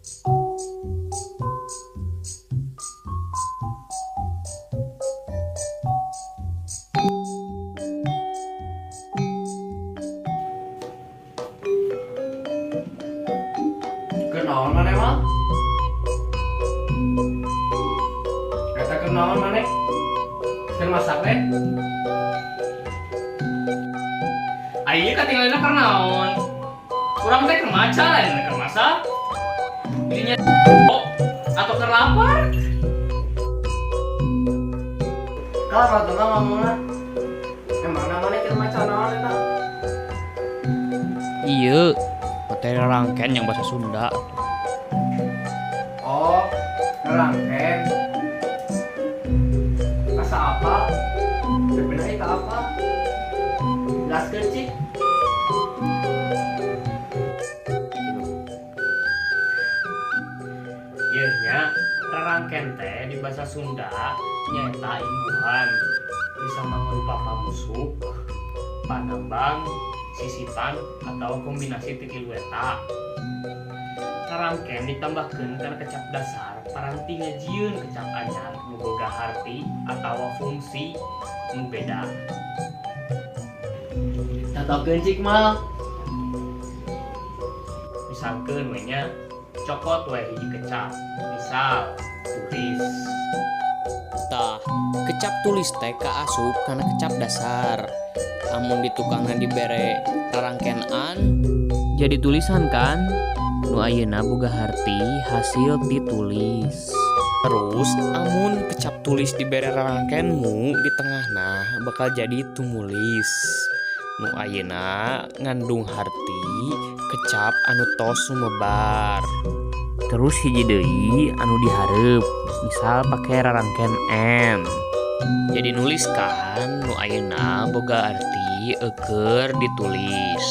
Keur naon maneh mah? Eta keur naon maneh? Keur masak teh? Ayo katingalina keur naon? Urang teh keur maca, lain keur masak. Ininya, oh, atau keur lapar? Kalau rata ngomongna. Emangna maneh keur maca naon eta? Iya, materi rangken yang bahasa Sunda. Oh, rangken. Asa apa? Sebenarnya itu apa? Jelaskeun, Cik. Ieu nya, rarangken teh di bahasa Sunda nyaeta imbuhan, bisa mangrupa pamusuk, panambang, sisipan, atau kombinasi ti tilu eta. Rarangken ditambahkeun kana kecap dasar paranti ngajieun kecap anyar nu boga harti atawa fungsi nu beda. Contohkeun, Cik, mal. Misalkeun we nya, cokot we hiji kecap, misal tulis. Tah, kecap tulis teh kaasup kana kecap dasar. Amun di tukangna dibere rarangken an, jadi tulisan kan? Nu ayeuna boga harti hasil ditulis. Terus amun kecap tulis dibere rarangken mu di tengahna, bakal jadi tumulis. Nu ayeuna ngandung harti kecap anu tos sumebar. Terus hiji deui anu dihareup, misal pake rarangken n. Jadi nulis kan, nu ayeuna boga arti eukeur ditulis.